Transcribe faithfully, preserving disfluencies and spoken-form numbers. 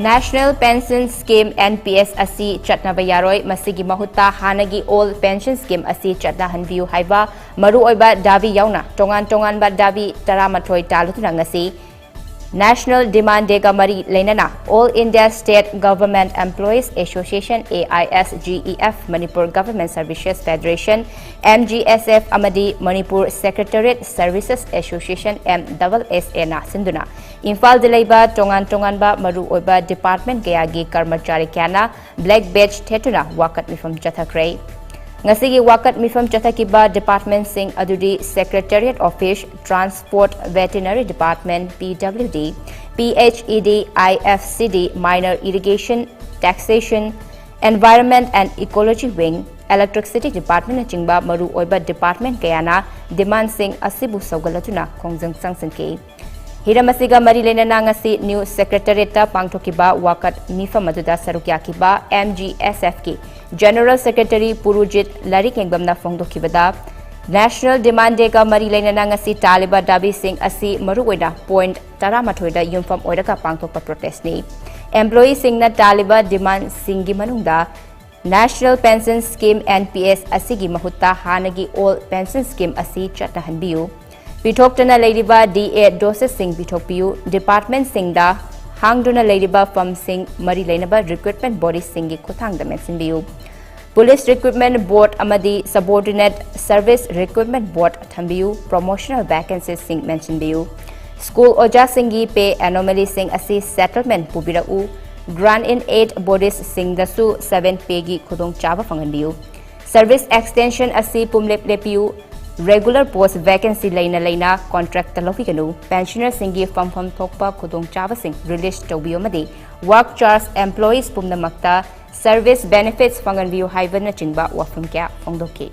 National Pension Scheme, N P S, ꯑꯁꯤ ꯆꯠꯅꯕ ꯌꯥꯔꯣꯏ꯫ ꯃꯁꯤꯒꯤ ꯃꯍꯨꯠꯇ ꯍꯥꯟꯅꯒꯤ Old Pension Scheme ꯑꯁꯤ ꯆꯠꯅꯍꯟꯕꯤꯌꯨ ꯍꯥꯏꯕ ꯃꯔꯨꯑꯣꯏꯕ ꯗꯥꯕꯤ ꯌꯥꯎꯅ ꯇꯣꯉꯥꯟ ꯇꯣꯉꯥꯟꯕ ꯗꯥꯕꯤ ꯇꯔꯥꯃꯥꯊꯣꯏ ꯇꯥꯂꯨꯗꯨꯅ ꯉꯁꯤ National Demand Day ꯒ ꯃꯔꯤ ꯂꯩꯅꯅ All India State Government Employees Association, A I S G E F, Manipur Government Services Federation, M G S F, ꯑꯃꯗꯤ Manipur Secretariat Services Association, M S S A, ꯅ ꯁꯤꯟꯗꯨꯅ ꯏꯝꯐꯥꯜꯗ ꯂꯩꯕ ꯇꯣꯉꯥꯟ ꯇꯣꯉꯥꯟꯕ ꯃꯔꯨꯑꯣꯏꯕ department ꯀꯌꯥꯒꯤ ꯀꯔꯃꯆꯥꯔꯤ ꯀꯌꯥꯅ black badge ꯊꯦꯠꯇꯨꯅ ꯋꯥꯀꯠ ꯃꯤꯐꯝ ꯆꯠꯊꯈ꯭ꯔꯦ꯫ ꯉꯁꯤꯒꯤ ꯋꯥꯀꯠ ꯃꯤꯐꯝ ꯆꯠꯊꯈꯤꯕ department ꯁꯤꯡ ꯑꯗꯨꯗꯤ Secretariat Office, Transport, Veterinary Department, P W D, P H E D, I F C D, Minor Irrigation, Taxation, Environment and Ecology Wing, Electricity Department ꯅꯆꯤꯡꯕ ꯃꯔꯨꯑꯣꯏꯕ department ꯀꯌꯥꯅ demand ꯁꯤꯡ ꯑꯁꯤꯕꯨ ꯁꯧꯒꯠꯂꯗꯨꯅ ꯈꯣꯡꯖꯪ ꯆꯪꯁꯤꯟꯈꯤ꯫ ꯍꯤꯔꯝ ꯑꯁꯤꯒ ꯃꯔꯤ ꯂꯩꯅꯅ ꯉꯁꯤ New Secretariat ꯇ ꯄꯥꯡꯊꯣꯛꯈꯤꯕ ꯋꯥꯀꯠ ꯃꯤꯐꯝ ꯑꯗꯨꯗ ꯁꯔꯨꯛ ꯌꯥꯈꯤꯕ M G S F ꯀꯤ General Secretary ꯄꯨꯔꯨꯖꯤꯠ ꯂꯥꯏꯔꯤꯛ ꯌꯦꯡꯕꯝꯅ ꯐꯣꯡꯗꯣꯛꯈꯤꯕꯗ, National Demand Day ꯒ ꯃꯔꯤ ꯂꯩꯅꯅ ꯉꯁꯤ ꯇꯥꯜꯂꯤꯕ ꯗꯥꯕꯤꯁꯤꯡ ꯑꯁꯤ ꯃꯔꯨꯑꯣꯏꯅ point ꯇꯔꯥꯃꯥꯊꯣꯏꯗ ꯌꯨꯝꯐꯝ ꯑꯣꯏꯔꯒ ꯄꯥꯡꯊꯣꯛꯄ protest ꯅꯤ꯫ Employee ꯁꯤꯡꯅ ꯇꯥꯜꯂꯤꯕ demand ꯁꯤꯡꯒꯤ ꯃꯅꯨꯡꯗ National Pension Scheme, N P S, ꯑꯁꯤꯒꯤ ꯃꯍꯨꯠꯇ ꯍꯥꯟꯅꯒꯤ Old Pension Scheme ꯑꯁꯤ ꯆꯠꯅꯍꯟꯕꯤꯌꯨ꯫ ꯄꯤꯊꯣꯛꯇꯅ ꯂꯩꯔꯤꯕ D A doses ꯁꯤꯡ ꯄꯤꯊꯣꯛꯄꯤꯌꯨ꯫ Department ꯁꯤꯡꯗ ꯍꯥꯡꯗꯨꯅ ꯂꯩꯔꯤꯕ firm ꯁꯤꯡ ꯃꯔꯤ ꯂꯩꯅꯕ recruitment bodies ꯁꯤꯡꯒꯤ ꯈꯨꯠꯊꯥꯡꯗ ꯃꯦꯟꯁꯤꯟꯕꯤꯌꯨ꯫ Police Recruitment Board ꯑꯃꯗꯤ Subordinate Service Recruitment Board ꯊꯝꯕꯤꯌꯨ꯫ Promotional vacancies ꯁꯤꯡ ꯃꯦꯟꯁꯤꯟꯕꯤꯌꯨ꯫ School ꯑꯣꯖꯥꯁꯤꯡꯒꯤ pay anomaly ꯁꯤꯡ ꯑꯁꯤ settlement ꯄꯨꯕꯤꯔꯛꯎ꯫ Grant in aid bodies ꯁꯤꯡꯗꯁꯨ seven pay ꯒꯤ ꯈꯨꯗꯣꯡꯆꯥꯕ ꯐꯪꯍꯟꯕꯤꯌꯨ꯫ Service extension ꯑꯁꯤ ꯄꯨꯝꯂꯦꯞ ꯂꯦꯞꯄꯤꯌꯨ꯫ Regular post vacancy ꯂꯩꯅ ꯂꯩꯅ contract ꯇ ꯂꯧꯕꯤꯒꯅꯨ꯫ Pensioner ꯁꯤꯡꯒꯤ ꯐꯪꯐꯝ ꯊꯣꯛꯄ ꯈꯨꯗꯣꯡꯆꯥꯕꯁꯤꯡ release ꯇꯧꯕꯤꯌꯨ ꯑꯃꯗꯤ work charge employees ꯄꯨꯝꯅꯃꯛꯇ service benefits ꯐꯪꯍꯟꯕꯤꯌꯨ ꯍꯥꯏꯕꯅꯆꯤꯡꯕ ꯋꯥꯐꯝ ꯀꯌꯥ ꯐꯣꯡꯗꯣꯛꯈꯤ꯫